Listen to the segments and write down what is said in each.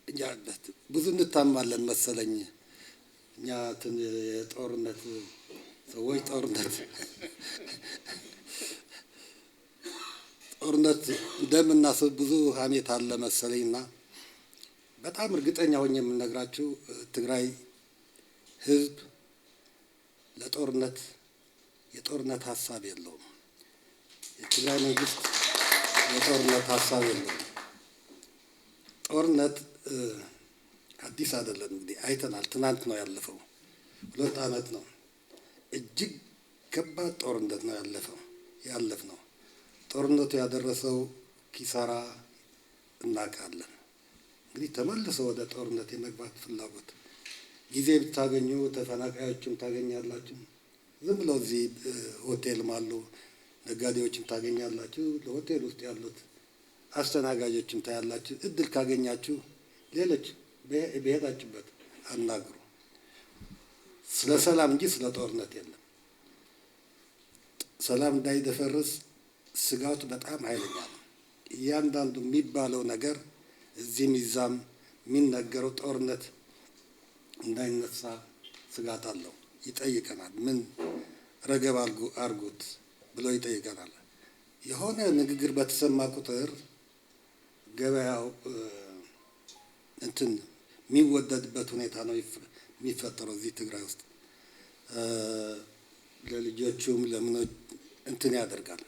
እኛ ብዙ እንታማለን መሰለኝ። እኛ የጦርነት ሰዎች ጦርነት እንደምናስብ ብዙ ሀሜት አለ መሰለኝና በጣም እርግጠኛ ሆኜ የምነግራችሁ ትግራይ ሕዝብ ለጦርነት የጦርነት ሀሳብ የለውም። የትግራይ መንግስት የጦርነት ሀሳብ የለውም። ጦርነት አዲስ አይደለም። እንግዲህ አይተናል። ትናንት ነው ያለፈው፣ 2 ዓመት ነው። እጅግ ከባድ ጦርነት ነው ያለፍ ነው። ጦርነቱ ያደረሰው ኪሳራ እናውቃለን። እንግዲህ ተመልሶ ወደ ጦርነት የመግባት ፍላጎት ጊዜ ብታገኙ ተፈናቃዮችም ታገኛላችሁ። ዝም ብለው እዚህ ሆቴልም አሉ፣ ነጋዴዎችም ታገኛላችሁ። ለሆቴል ውስጥ ያሉት አስተናጋጆችም ታያላችሁ። እድል ካገኛችሁ ሌሎች በሄዳችሁበት አናግሩ። ስለ ሰላም እንጂ ስለ ጦርነት የለም። ሰላም እንዳይደፈርስ ስጋቱ በጣም ኃይለኛ ነው። እያንዳንዱ የሚባለው ነገር እዚህም ይዛም የሚነገረው ጦርነት እንዳይነሳ ስጋት አለው። ይጠይቀናል። ምን ረገብ አርጉት ብሎ ይጠይቀናል። የሆነ ንግግር በተሰማ ቁጥር ገበያው እንትን የሚወደድበት ሁኔታ ነው የሚፈጠረው እዚህ ትግራይ ውስጥ። ለልጆቹም ለምኖች እንትን ያደርጋል።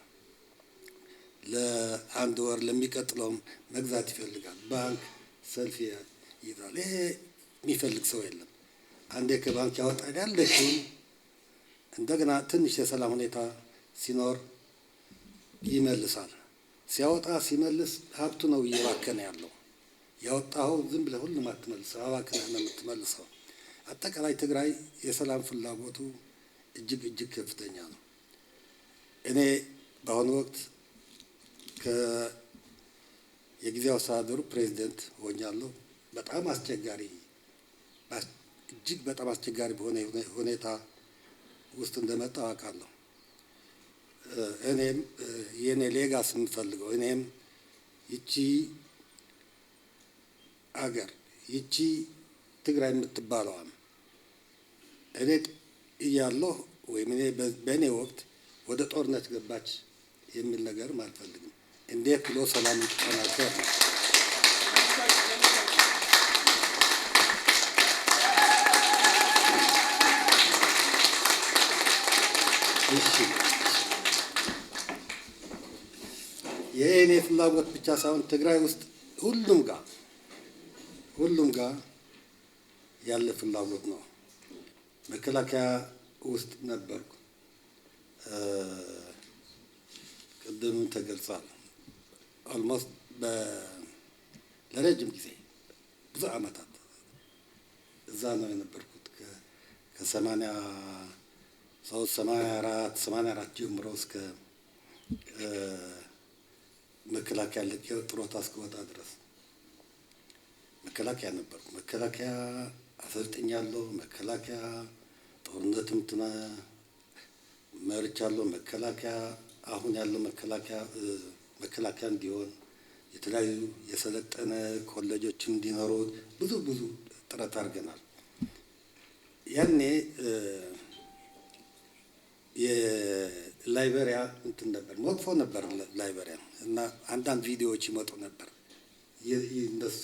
ለአንድ ወር ለሚቀጥለውም መግዛት ይፈልጋል። ባንክ ሰልፍ ይይዛል። ይሄ የሚፈልግ ሰው የለም። አንዴ ከባንክ ያወጣል ያለችውን እንደገና ትንሽ የሰላም ሁኔታ ሲኖር ይመልሳል። ሲያወጣ ሲመልስ ሀብቱ ነው እየባከነ ያለው። ያወጣኸው ዝም ብለህ ሁሉም አትመልሰው፣ አባክነህ ነው የምትመልሰው። አጠቃላይ ትግራይ የሰላም ፍላጎቱ እጅግ እጅግ ከፍተኛ ነው። እኔ በአሁኑ ወቅት የጊዜያዊ አስተዳደሩ ፕሬዚደንት ሆኛለሁ። በጣም አስቸጋሪ፣ እጅግ በጣም አስቸጋሪ በሆነ ሁኔታ ውስጥ እንደመጣሁ አውቃለሁ። እኔም የኔ legacy የምፈልገው እኔም ይቺ አገር ይቺ ትግራይ የምትባለዋም እኔ እያለሁ ወይም እኔ በእኔ ወቅት ወደ ጦርነት ገባች የሚል ነገርም አልፈልግም። እንዴት ብሎ ሰላም ይጠናከር ነው። እሺ፣ የእኔ ፍላጎት ብቻ ሳይሆን ትግራይ ውስጥ ሁሉም ጋር ያለ ፍላጎት ነው። መከላከያ ውስጥ ነበርኩ። ቅድም ተገልጿል። Almost ለረጅም ጊዜ ብዙ ዓመታት እዛ ነው የነበርኩት። ከ83 84 84 ጀምሮ እስከ መከላከያ ለቅቄ ጡረታ እስክወጣ ድረስ መከላከያ ነበርኩ። መከላከያ አሰልጥኛለሁ። መከላከያ ጦርነትም መርቻለሁ። መከላከያ አሁን ያለው መከላከያ መከላከያ እንዲሆን የተለያዩ የሰለጠነ ኮሌጆች እንዲኖሩ ብዙ ብዙ ጥረት አድርገናል። ያኔ የላይቤሪያ እንትን ነበር፣ መጥፎ ነበር ላይቤሪያ፣ እና አንዳንድ ቪዲዮዎች ይመጡ ነበር። እነሱ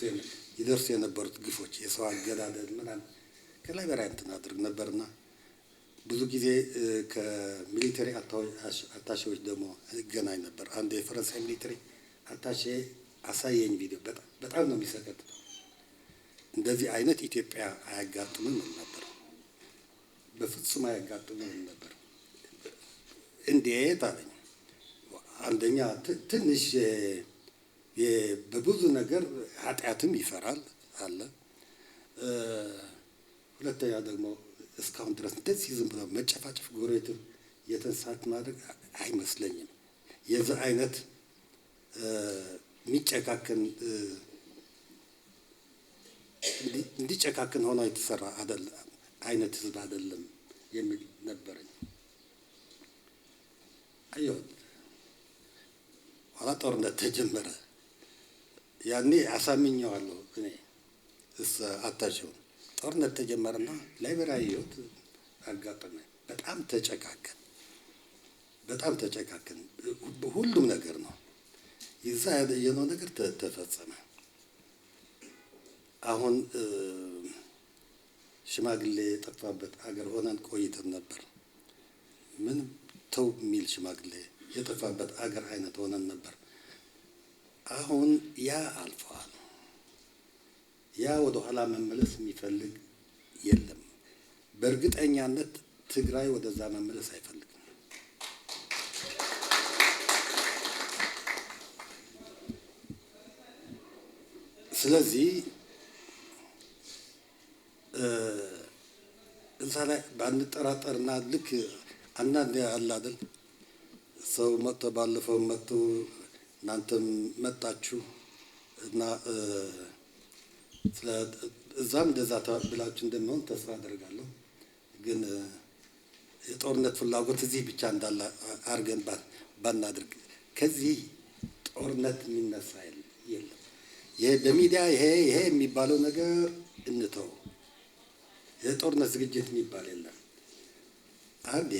ይደርሱ የነበሩት ግፎች፣ የሰው አገዳደል ምናምን ከላይቤሪያ እንትን አድርግ ነበርና ብዙ ጊዜ ከ military attaché ዎች ደግሞ እገናኝ ነበር። አንድ የፈረንሳይ military attaché አሳየኝ ቪዲዮ፣ በጣም ነው የሚሰቀጥጠው። እንደዚህ አይነት ኢትዮጵያ አያጋጥምም ነበር፣ በፍጹም አያጋጥምም ነበር። እንዴት አለኝ። አንደኛ ትንሽ በብዙ ነገር ኃጢአትም ይፈራል አለ። ሁለተኛ ደግሞ እስካሁን ድረስ እንደዚህ ዝም ብሎ መጨፋጨፍ፣ ጎረቤት የተንሳት ማድረግ አይመስለኝም። የዚህ አይነት የሚጨካከን እንዲጨካከን ሆኖ የተሰራ አይነት ህዝብ አይደለም የሚል ነበረኝ። አየሁት። ኋላ ጦርነት ተጀመረ። ያኔ አሳምኘዋለሁ እኔ። አታሼውን። ጦርነት ተጀመረና ላይቤሪያ አየሁት አጋጠመ። በጣም ተጨካከን፣ በጣም ተጨካከን። ሁሉም ነገር ነው ይዛ ያየነው ነገር ተፈጸመ። አሁን ሽማግሌ የጠፋበት አገር ሆነን ቆይተን ነበር። ምን ተው የሚል ሽማግሌ የጠፋበት አገር አይነት ሆነን ነበር። አሁን ያ አልፈዋል። ያ ወደ ኋላ መመለስ የሚፈልግ የለም። በእርግጠኛነት ትግራይ ወደዛ መመለስ አይፈልግም። ስለዚህ እዛ ላይ ባንጠራጠርና ልክ አንዳንድ አለ አይደል፣ ሰው መጥቶ ባለፈው መጥቶ እናንተም መጣችሁ እና እዛም እንደዛ ብላችሁ እንደሚሆን ተስፋ አደርጋለሁ። ግን የጦርነት ፍላጎት እዚህ ብቻ እንዳለ አድርገን ባናድርግ፣ ከዚህ ጦርነት የሚነሳ የለም። ይሄ በሚዲያ ይሄ ይሄ የሚባለው ነገር እንተው። የጦርነት ዝግጅት የሚባል የለም። አንድ